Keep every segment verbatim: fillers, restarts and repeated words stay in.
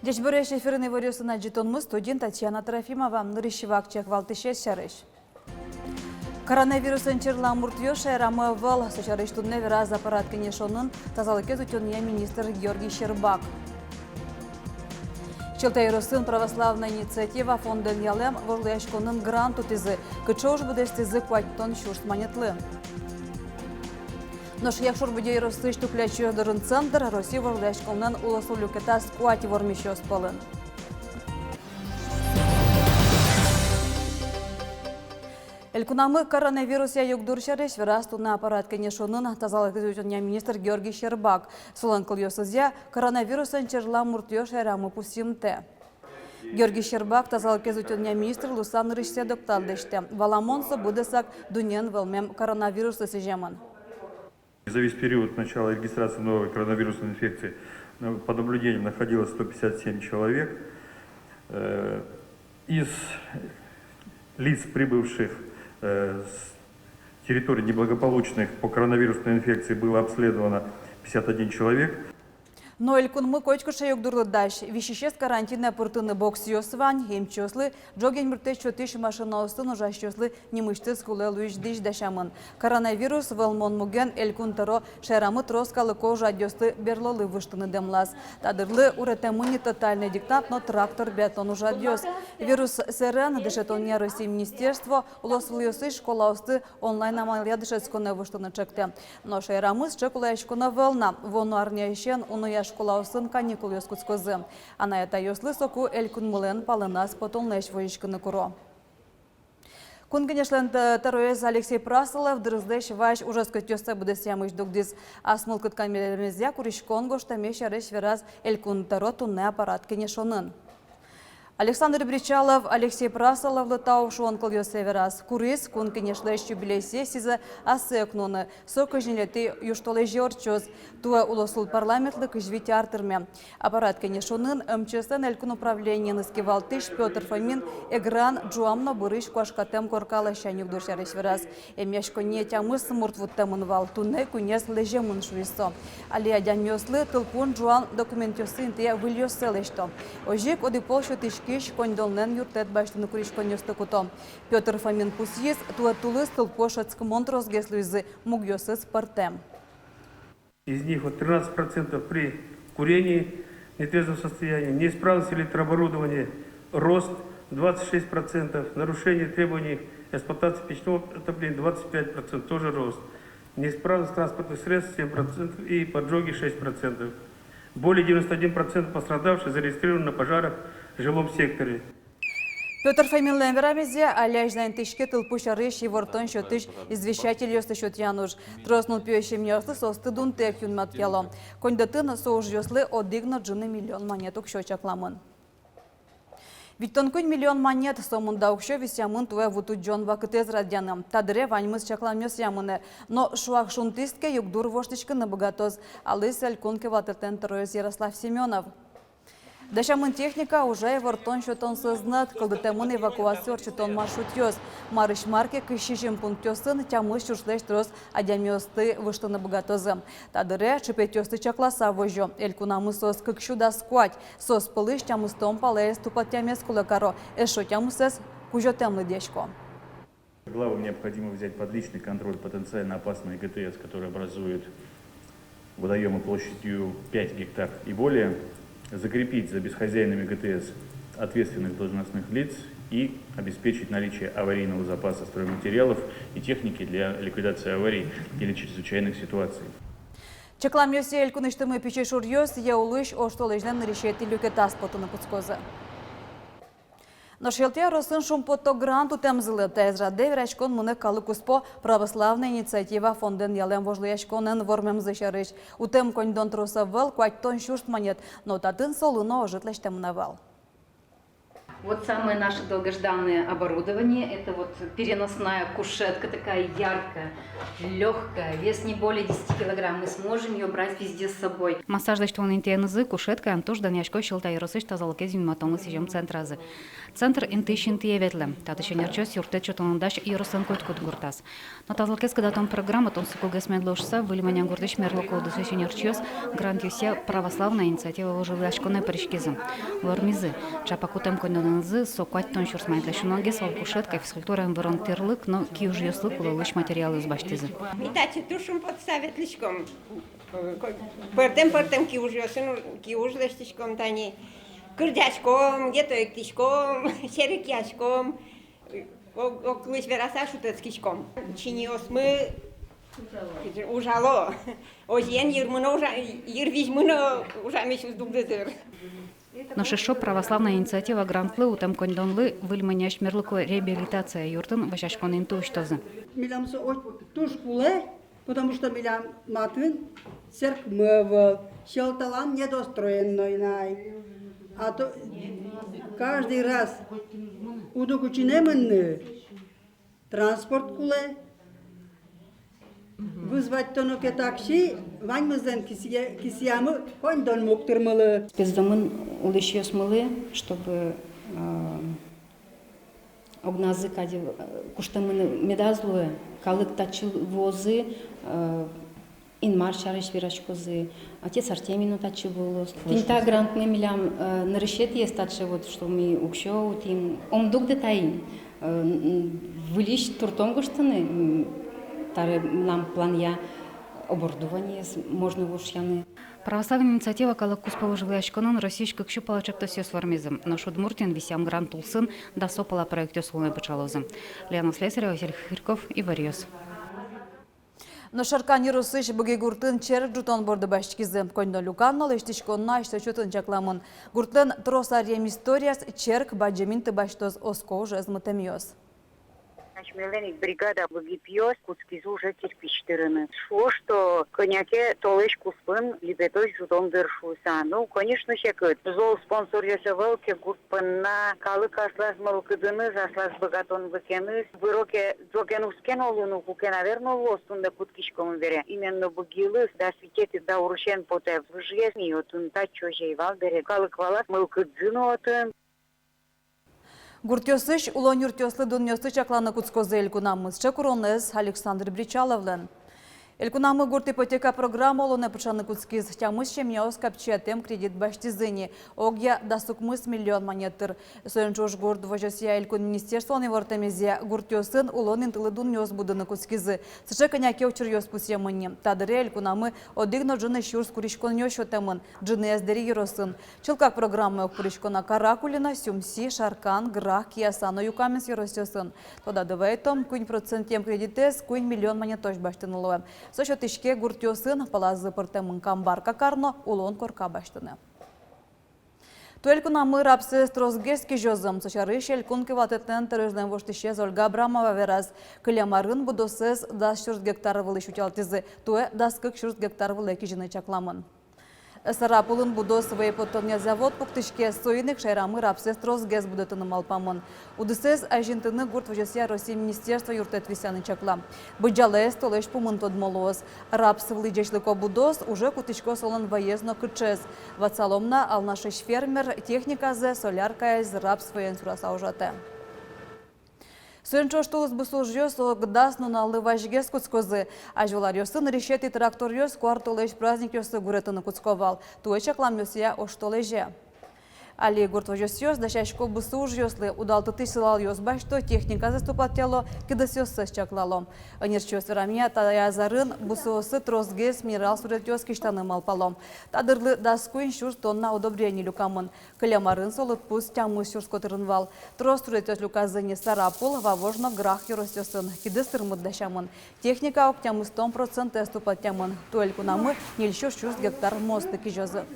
Ӟечбуресь! Эфирын иворъёсын адӟытонмы, студиын Татьяна Трофимова. Нырысь вакчияк валтӥсез сярысь. Коронавирусэн черлам муртъёс шаерамы ӧвӧл. Со сярысь туннэ вераз аппарат кенешонын тазалыкез утёнъя министр Георгий Щербак. Сьӧлта ёросын «Православная инициатива» фондэн ялэм вожвылъяськонын грант утӥзы. Кыӵе уж быдэстӥзы куатьтон сюрс манетлы? Нош Якшур-Бӧдья ёросысь Тукляч дорын центр Россия вожвылъяськонлэн улосвыл люкетаз куать вормисьёс пӧлын. Элькунамы коронавирусъя югдур сярысь вераз туннэ аппарат кенешонын тазалыкез утёнъя министр Георгий Щербак. Солэн кылъёсызъя, коронавирусэн черлам муртъёс шаерамы пусйымтэ. Георгий Щербак тазалыкез утёнъя министр луыса нырысьсэ доктор лэсьтэ. Валамон, со быдэсак дуннеын вӧлмем коронавируслы сӥземын. За весь период начала регистрации новой коронавирусной инфекции на, под наблюдением находилось сто пятьдесят семь человек. Э, из лиц, прибывших, э, с территорий неблагополучных по коронавирусной инфекции, было обследовано пятьдесят один человек. Но элькунмы котькыӵе югдурлы дась. Висисез карантинэ пыртыны боксъёс вань, эмчиослы, ӝог инмыртэт сётӥсь машинаосын ужасьёслы нимысьтыз кулэ луись дӥсь дасямын. Коронавирус вӧлмон муген Элькун тӧро шаерамы трос калыко ужрадъёсты берлолы выжтыны дэмлаз. Та дырлы уретэмын ни тотальный диктант но трактор биатлон ужрадъёс. Вирус сэрен дышетонъя Россия министерство улосвылъёсысь школаосты онлайн амалъя дышетсконэ выжтыны чектэ. Но шаерамы сыӵе кулэяськон ӧвӧл на. Вуоно арняысен уноя школаосын каникулъёс кутскозы. Анай-атайёслы соку элькунмылэн палэназ потонлэсь возиськыны куро. Кун Кенешлэн тӧ-, тӧроез Алексей Прасолов дырызлэсь вазь ужоскытъёссэ быдэсъямысь дугдӥз. Ас мылкыд камермезъя куриськон гожтэмез сярысь вераз Элькун тӧро туннэ аппарат кенешонын. Александр Бречалов Алексей Прасоловлы тау шуон кылъёссэ вераз. Куриз Кун Кенешлэсь юбилей сессизэ ассэ ик нуыны. Со кызь ньылетӥ южтолэзе ортчоз. Туэ улосвыл парламентлы кызь вить ар тырме. Аппарат кенешонын МЧС-лэн элькун управлениеныз кивалтӥсь Пётр Фомин Эграын ӝуам но бырысь куашкатэм корка ласянь югдур сярысь вераз. Эмъяськонние тямыс мурт вуттэмын вал, туннэ куинез лэземын, шуиз со. Али адямиослы тылпуын ӝуан документъёссы интые выльёссэ лэсьто. Озьы ик одӥг пол сётӥськись коньдонлэн юрттэт басьтыны куриськонъёсты куто. Пётр Фомин пусйиз, туэ тулыс тылпуос шӧдскымон тросгес луизы, мугъёсыз пӧртэм. Из них вот тринадцать процентов при курении в нетрезвом состоянии, неисправность электрооборудования — рост двадцать шесть процентов, нарушение требований эксплуатации печного отопления — двадцать пять процентов, тоже рост, неисправность транспортных средств — семь процентов и поджоги — шесть процентов. Более девяносто один процент пострадавших зарегистрированы на пожарах в жилом секторе. Пётр Фоминлэн верамезъя, али азьланьтӥське тылпу сярысь ивортон сётӥсь извещательёсты сётъян уж. Трос нылпиё семьяослы соосты дунтэк юнматъяло. Коньдэтын со ужъёслы одӥг но ӝыны миллион манет уксё чакламын. Витьтон куинь миллион манет — со мында уксё висъямын туэ ву тудӟон вакытэз радъяны. Та дыре ваньмыз чакламъёсъя мынэ. Но шуак шунтӥз ке, югдур воштӥськыны быгатоз, — шуиз Элькун кивалтэтлэн тӧроез Ярослав Семёнов. Дасямын техника, ужа ивортон сётонсыз нат, кылдытэмын эвакуация ортчытон маршрутъёс. Марысь мар ке кызь сизьым пунктъёсын тямыс сюрслэсь трос адямиосты выжтыны быгатозы. Та дыре чыпетъёсты чакласа возё. Элькунамы соос кык сю дас куать. Соос пӧлысь тямыстон палэз тупатъямез кулэ каро, эшшо тямысэз кузётэм лыдъясько. Главам необходимо взять под личный контроль потенциально опасные ГТС, которые образуют водоёмы площадью пять гектар и более, закрепить за бесхозяинами ГТС ответственных должностных лиц и обеспечить наличие аварийного запаса стройматериалов и техники для ликвидации аварий или чрезвычайных ситуаций. Чакламъёсъя, элькунысьтымы пичи шуръёс Яулысь оштолэзьлэн нырысетӥ люкетаз потыны кутскозы. Нош Сьӧлта ёросын шумпотто грант утэмзылы. Таиз радэ вераськон мынэ калык куспо «Православная инициатива» фондэн ялэм вожвылъяськонэн вормемзы сярысь. Утэм коньдон трос ӧвӧл, куатьтон сюрс манет, но татын солы но ӧжыт лэсьтэмын ӧвӧл. Вот самое наше долгожданное оборудование. Это вот переносная кушетка, такая яркая, лёгкая, вес не более десяти килограмм. Мы сможем её брать везде с собой. Массаж лэсьтон интыенызы кушеткаен туж данъясько Сюмси ёросысь тазалыкез юнматонлы сӥзем центразы. Центр интыысь интые ветлэ. Татысь ӧнерчиос юрттэт сётонлы дась ёрослэн котькуд гуртаз. Но тазалыкез кыдатон программа тунсыкогес мед луоз шуыса, Выль Маня гуртысь мерлыко удысысь ӧнерчиос грантъёсъя «Православная инициатива» вожвылъяськонэ пыриськизы. Вормизы: ӵапак утэм коньдонэнызы, со куатьтон сюрс манетлэсь уно гес, вал кушетка, физкультураен вырон тӥрлык но киужъёслы кулэлэсь материалъёс басьтӥзы. Ми татчы туж шумпотыса ветлӥськом. Пӧртэм-пӧртэм киужъёсын, киуж лэсьтӥськом тани. Кырӟаськом, гетто эктӥськом, серекъяськом. Ог-, огкылысь вераса, шутэтскиськом. Чиньыосмы ужало. Озьыен, йырмы но ужа-, йырвизьмы но ужамысь уз дугдытыр. Нош эшшо «Православная инициатива» грантлы утэм коньдонлы Выль Маняысь мерлыко реабилитация юртын вӧсяськон инты усьтозы. Милям со о-, туж кулэ, потому что милям матын церквьмы ӧвӧл, Сьӧлталан недостроенной на. А то каждый раз удык учыны мыныны транспорт кулэ. Вызвать тоно ке такси, ваньмызлэн кисые-, кисыямы коньдонмы уг тырмылы. Спецдомын улӥсьёсмылы, чтобы, э, огназы кадь, э, куштэмын медаз луэ, калык татчы вуозы, э, Инмар сярысь вераськозы, отец Артемий но татчы вуоз. Тӥни та грантмы милям, э, нырысетӥез таӵе вот, что ми уксё утӥм, ум дугдэ таин, э, н-, н-, выльысь туртон гожтыны, м, табере мынам планъя оборудованиез можно вошъяны. «Православная инициатива» калык куспо вожвылъяськонын Россиысь кык сю пала ӵектосъёс вормизы. Нош Удмуртиын висъям грант улсын дасо пала проектъёс улонэ пыӵалозы. Лена Слесарева, Василий Хохряков, «Иворъёс». Нош Шаркан ёросысь Быги гуртын черк ӝутон борды басьтӥзы. Коньдон люкан но, лэсьтӥськон но асьсэ чотын чакламын. Гуртлэн трос аръем историяз черк бадӟым инты басьтоз, оско ужез мытэмъёс. Асьмелэн ик бригада Быги пиос кутскизы уже кирпич тырыны. Шуо, что кӧня ке толэзь куспын либетозь ӝутон дыр шуыса. Ну, конечно, секыт. Зол спонсоръёс ӧвӧл ке, гурт понна калык аслаз мылкыдыныз, аслаз быгатонлыкеныз, выро ке, ӝоген-ускен луыны уг ке, наверно, луоз, туннэ кутскиськом бере. Именно Быгилы дас витетӥ даурысен потэ выжыез, ми отын татчозь ӧй вал бере. Калык валаз, мылкыдзы но отын. Гуртъёсысь улон юртъёслы дунъёсты чакланы кутскозы элькунамы. Сыӵе куронэз Александр Бречаловлэн. Элькунамы гурт ипотека программа улонэ пыӵаны кутскиз. Тямыс семьяос капчиятэм кредит басьтӥзы ни, огъя дас укмыс миллион манет тыр. Соин ӵош гурт возёсъя элькун министерстволэн ивортэмезъя, гуртъёсын улон интылы дунъёс будыны кутскизы. Сыӵе кӧня ке учыръёс пусъемын ни. Та дыре элькунамы одӥг но ӝыны сюрс куриськонъёс сётэмын, ӝыныез Дэри ёросын. Чылкак программае уг пырисько на Каракулино, Сюмси, Шаркан, Грах, Кияса но Юкаменск ёросъёсын. Тодады вайытом, куинь процентъем кредитэз куинь миллион манетозь басьтыны луэ. Со сётӥське гуртъёсын, пӧлазы пыртэмын Камбарка кар но улон корка басьтыны. Туэ элькунамы рапсэз тросгес кизёзы. Со сярысь элькун кивалтэтлэн тӧроезлэн воштӥсез Ольга Абрамова вераз. Кылем арын будосэз дас сюрс гектар вылысь утялтӥзы, туэ дас кык сюрс гектар вылэ кизьыны чакламын. Сарапулын будос вӧй поттонъя завод пуктӥське, соин ик шаерамы рапсэз тросгес будэтыны малпамын. Удысэз азинтыны гурт возёсъя Россиысь министерство юрттэт висъяны чакла. Быдӟалаез толэзь пумын тодмо луоз. Рапс вылӥ ӟечлыко будос уже кутӥське, солэн вӧез но кыӵеез. Ватсалом на, Алнашысь фермер техниказэ, соляркаез рапс вӧен сураса ужатэ. Соин ӵош тулыс бусы ужъёс ог дас нуналлы вазьгес кутскозы. Азьвыл аръёсы нырысетӥ тракторъёс куартолэзь праздникъёсы гуретыны кутско вал, туэ чакламъёсъя оштолэзе. Али гурт возёсъёс дасясько бусы ужъёслы, удалтытӥсь сылалъёс басьто, техниказэс тупатъяло, кидысъёссэс чаклало. Ӧнерчиос верамъя, таяз арын бусыосы тросгес минерал суретъёс кисьтаны малпало. Та дырлы дас куинь сюрс тонна удобрени люкамын. Кылем арын со лыдпус тямыс сюрс котырын вал. Трос суретъёс люказы ни Сарапул, Вавож но Грах ёросъёсын. Кидыс тырмыт дасямын. Техника ог тямыстон процентэз тупатъямын. Туэ элькунамы ньыль сюрс гектар мосты кизёзы.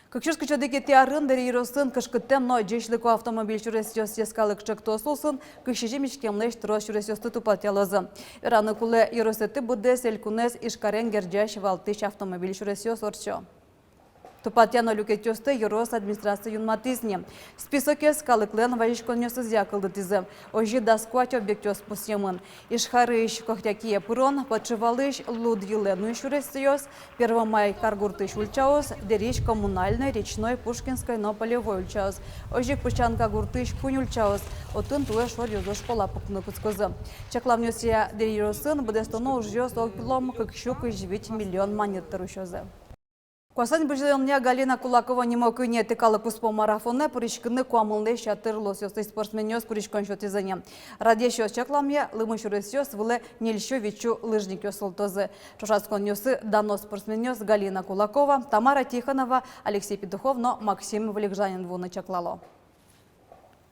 Кык сюрс кызь одӥгетӥ арын Дэри ёросын кышкыттэм но ӟечлыко автомобиль сюресъёс йӧскалык ӵектос улсын кызь сизьым иськемлэсь трос сюресъёсты тупатъялозы. Вераны кулэ, ёросэтӥ быдэс элькунэз Ижкарен герӟась валтӥсь автомобиль сюресъёс ортчо. Тупатъяно люкетъёсты ёрос администрация юнматӥз ни. Списокез калыклэн вазиськонъёсызъя кылдытӥзы. Озьы дас куать объектъёс пусъемын. Ижкарысь Кохтякие пырон, Подшивалысь Луд йылэ нуись сюресъёс, Первомай каргуртысь ульчаос, Дэриысь Коммунальной, Речной, Пушкинской но Полевой ульчаос, озьы ик Песчанка гуртысь куинь ульчаос, отын туэ шоръёзо школа пуктыны кутскозы. Чакламъёсъя, Дэри ёросын быдэстоно ужъёс огъя кык сю кызь вить миллион манет тыр усёзы. Куасэн бызьылонъя Галина Кулакова нимо куинетӥ калыккуспо марафонэ пыриськыны куамынлэсь ятыр улосъёсысь спортсменъёс куриськон сётӥзы ни. Радъясьёс чакламъя, лымы сюресъёс вылэ ньыль сю витьсю лыжникъёс султозы. Ӵошатсконъёсы дано спортсменъёс Галина Кулакова, Тамара Тихонова, Алексей Петухов но Максим Вылегжанин вуыны чаклало.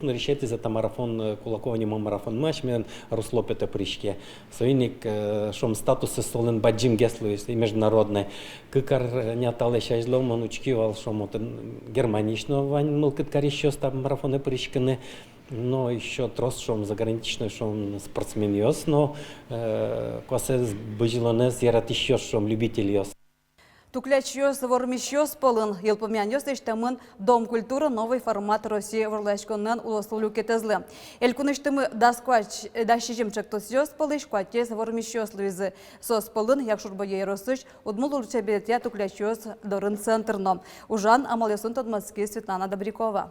Нырысетӥзэ та марафон, э, Кулакова нимо марафонмы асьмелэн Русло потэ пыриське. Соин ик, э, шуом, статусыз солэн бадӟымгес луиз, и международной. Кык арня талэсь азьло мон учки вал, шуом, отын Германиысь но вань мылкыд карисьёс та марафонэ пыриськыны. Но ещё трос, шуом, заграничной, шуом, спортсменъёс но, э, куасэз бызьылонэз яратӥсьёс, шуом, любительёс. Туклячъёс вормисьёс пӧлын йылпумъянъёс лэсьтэмын «Дом культуры — новый формат» Россия вожвылъяськонлэн улосвыл люкетэзлы. Элькунысьтымы дас куать, э, дас сизьым ӵектосъёс пӧлысь куатез вормисьёс луизы. Соос пӧлын Якшур-Бӧдья ёросысь Удмурт лулчеберетъя Туклячъёс дорын центр но. Ужан амалъёсын тодматскиз Светлана Добрякова.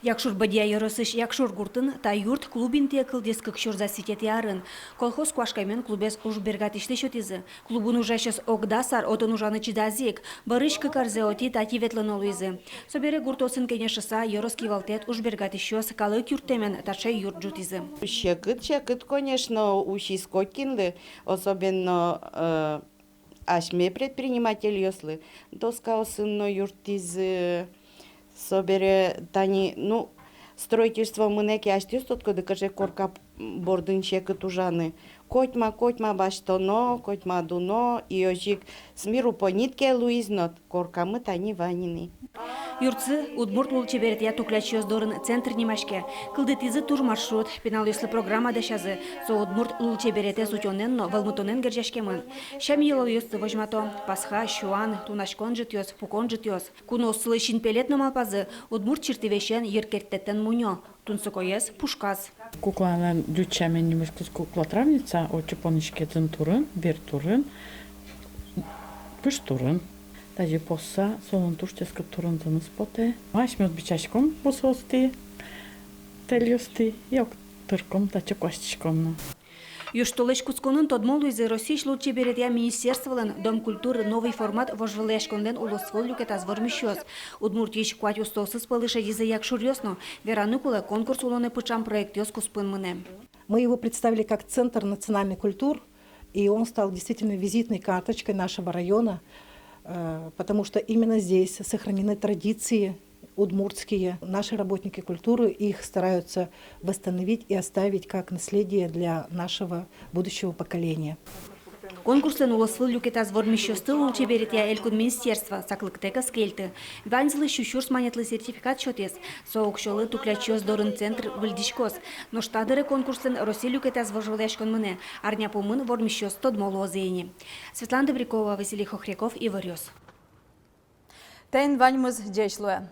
Якшур-Бӧдья ёросысь Якшур гуртын та юрт клуб интые кылдӥз кык сюрс дас витетӥ арын. Колхоз куашкамен клубез ужбергатӥсьлы сётӥзы. Клубын ужасьёс ог дас ар, отын ужаны чидазы ик. Бӧрысь кык арзэ ӧтӥ татӥ ветлоно луизы. Собере гуртоосын кенешыса, ёрос кивалтэт, ужбергатӥсьёс калык юрттэмен таӵе юрт ӝутӥзы. Секыт, секыт, конечно, усиз котькинлы, особенно, э, асьме предпринимательёслы. Доскаосын но юрттӥзы, собере тани, ну, строительство мынэ ке, асьтэос тодӥськоды, кыӵе корка бордын секыт ужаны. Котьма, котьма басьтоно, котьма дуно, и озьы ик с миру по нитке луиз но, коркамы тани вань ини. Юртсы Удмурт лулчеберетъя Туклячъёс дорын центр нимаське. Кылдытӥзы туж маршрут, пиналъёслы программа дасязы, со удмурт лулчеберетэз утёнэн но вӧлмытонэн герӟаськемын. Сям-йылолъёсты возьмато: пасха, сюан, тунаськон ӝытъёс, пукон ӝытъёс. Куноослы синпелет но малпазы: удмурт чиртывесен, йыркерттэтлэн мунё, тунсыкоез пушказ. Куклалэн ӟуч сямен нимаськиз куклотравница, отчы пониське дзын турын, бер турын, пыж турын. Тазьы посса, солэн туж ческыт турынзыныз потэ. Асьмеос бичаськом бусыостӥ, тэльёстӥ, и ог тырком, татчы куасьтӥськом но. Южтолэзь кутсконын тодмо луизы Россиысь лулчеберетъя министерстволэн «Дом культуры — новый формат» вожвылъяськонлэн улосвыл люкетаз вормисьёс. Удмуртиысь куать устоосыз пӧлы шедизы якшуръёс но. Вераны кулэ, конкурс улонэ пыӵам проектъёс куспын мынэ. Мы его представили как центр национальной культуры, и он стал действительно визитной карточкой нашего района, э, потому что именно здесь сохранены традиции удмуртские. Наши работники культуры их стараются восстановить и оставить как наследие для нашего будущего поколения. Конкурслэн улосвыл люкетаз вормисьёсты лулчеберетъя элькун министерство саклыктэк ӧз кельты. Ваньзылы сю сюрс манетлы сертификат сётӥз. Со уксёлы Туклячъёс дорын центр выльдӥськоз. Нош та дыре конкурслэн Россия люкетаз вожвылъяськон мынэ. Арня пумын вормисьёс тодмо луозы ини. Светлана Добрякова, Василий Хохряков, «Иворъёс». Таин ваньмыз. Ӟеч луэ.